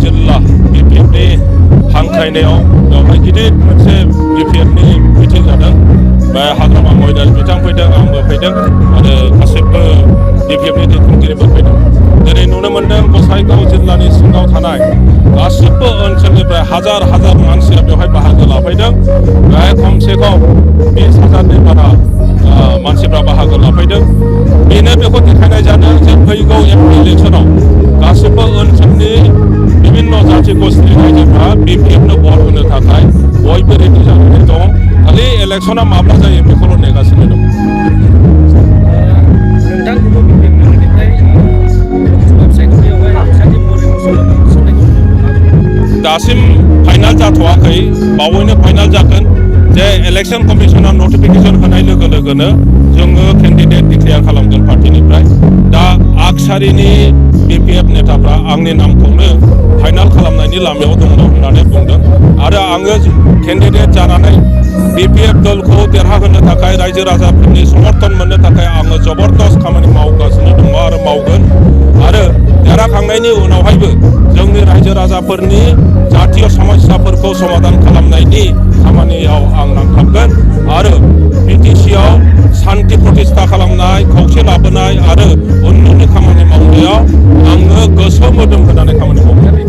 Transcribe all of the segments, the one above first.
जिल्ला BPFनि हांख्रायनायाव बेवहाय गिदिर मोनसे BPFनि मिटिं जादों। बे हाग्रामा मैदान बिथां फैदों, आंबो फैदों आरो गासैबो BPFनि दैदेनगिरिफोर फैदों। दिनै नुनो मोन्दों गसाइगाव जिल्लानि सिङाव थानाय गासिबो ओनसोलनिफ्राय हाजार हाजार मानसिया बेवहाय बाहागो लाफैदों। बेवहाय खमसे खम 20,000नि बारा मानसिफ्रा बाहागो लाफैदों। बेनो बेखौ देखायनाय जादों जे फैगौ MP इलेक्सनाव गासिबो ओनसोलनि बिभिन्न जाथि गस्थिनि रायजोफ्रा BPFनो भट होनो थाखाय बयबो रेडि जानानै दं। खालि इलेक्सना माब्ला जायो बेखौल' नेगासिनो दं। दासिम फाइनाल जाथ'वाखै, बावैनो फाइनाल जागोन। जे इलेक्शन कमिशना नटिफिकेशन होनाय लोगो लोगोनो जोङो केन्डिडेट डिक्लेयार खालामगोन पार्टिनिफ्राय। दा आगसारिनि BPF नेताफ्रा आंनि नामखौनो फाइनाल खालामनायनि लामायाव दङ होननानै बुंदों आरो आङो केन्डिडेट जानानै BPF दलखौ देरहाहोनो थाखाय रायजो राजाफोरनि समर्थन मोननो थाखाय आङो जबरदस्त खामानि मावगासिनो दङ आरो मावगोन। आरो देरहाखांनायनि उनावहायबो जोंनि रायजो राजाफोरनि जातीय समस्याफोरखौ समाधान खालामनायनि खामानियाव आं नांथाबगोन आरो BTCआव शान्ति प्रतिष्ठा खालामनाय, खौसे लाबोनाय आरो उन्नयननि खामानि मावनायाव आङो गोसो मोदोम होनानै खामानि मावगोन।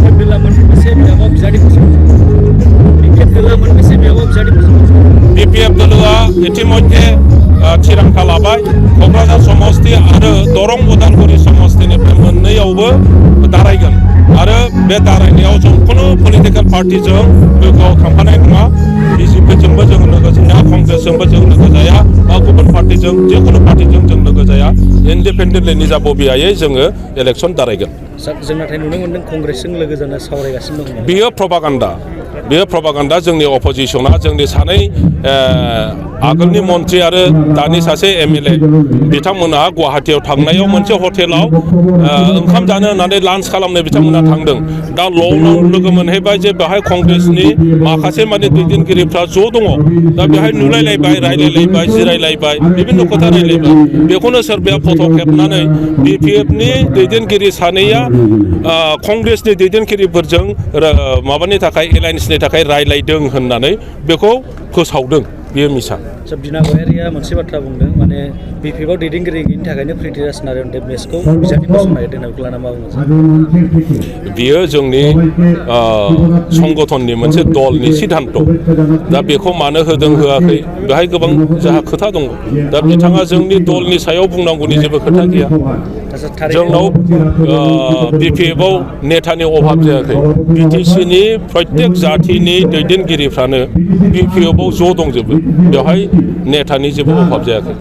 BPF दलआ इतिमध्ये थिरांथा लाबाय। क'क्राझार समस्ति आरो दरं उदालगुरि समस्तिनिफ्राय मोननैयावबो दारायगोन आरो बे दारायनायाव जों खुनु पलिटिकेल पार्टिजों लोगोआव थांफानाय नङा। BJPजोंबो जों लोगो जाया, कंग्रेसजोंबो जों लोगो जाया बा गुबुन पार्टिजों जिखुनु पार्टिजों जों लोगो जाया। इन्डिपेन्डेन्टलि निजा बबियायै जोङो इलेक्सन दारायगोन। जों नाथाय नुनो मोन्दों कंग्रेसजों लोगो जाना सावरायगासिनो दं। बेयो प्रपागान्डा। जोंनि अपोजिसना जोंनि सानै आगोलनि मन्त्रि आरो दानि सासे MLA बिथांमोनहा गुवाहाटियाव थांनायाव मोनसे हटेलाव ओंखाम जानो होननानै लान्स खालामनो बिथांमोना थांदों। दा लकडाउन लोगो मोनहैबाय जे बेहाय कंग्रेसनि माखासे माने दैदेनगिरिफ्रा ज' दङ। दा बेहाय नुलायलायबाय, रायलायलायबाय, जिरायलायबाय, बिभिन्न खोथा रायलायबाय। बेखौनो सोरबाया फट' खेबनानै BPFनि दैदेनगिरि सानैया कंग्रेसनि दैदेनगिरिफोरजों माबानि थाखाय एलायन्सनि थाखाय रायलायदों होननानै बेखौ फोसावदों। बेयो मिसा। बिना गयारिया मोनसे बाथ्रा बुंदों, माने BPFआव दैदेनगिरि गैयिनि थाखायनो प्रिथिराज नारायण देबनेसखौ बिजाथि फसंनो नागिरदों बेखौ लाना मा बुङो? बियो जोंनि संगठननि मोनसे दलनि सिद्धान्त। दा बेखौ मानो होदों होआखै बेहाय गोबां जोंहा खोथा दङ। दा बिथाङा जोंनि दलनि सायाव बुंनांगौनि जेबो खोथा गैया। जोंनाव BPFआव नेतानि अभाब जायाखै। BTCनि प्रत्येक जाथिनि दैदेनगिरिफ्रानो BPFआव ज' दंजोबो। बेवहाय नेतानि जेबो अभाब जायाखै।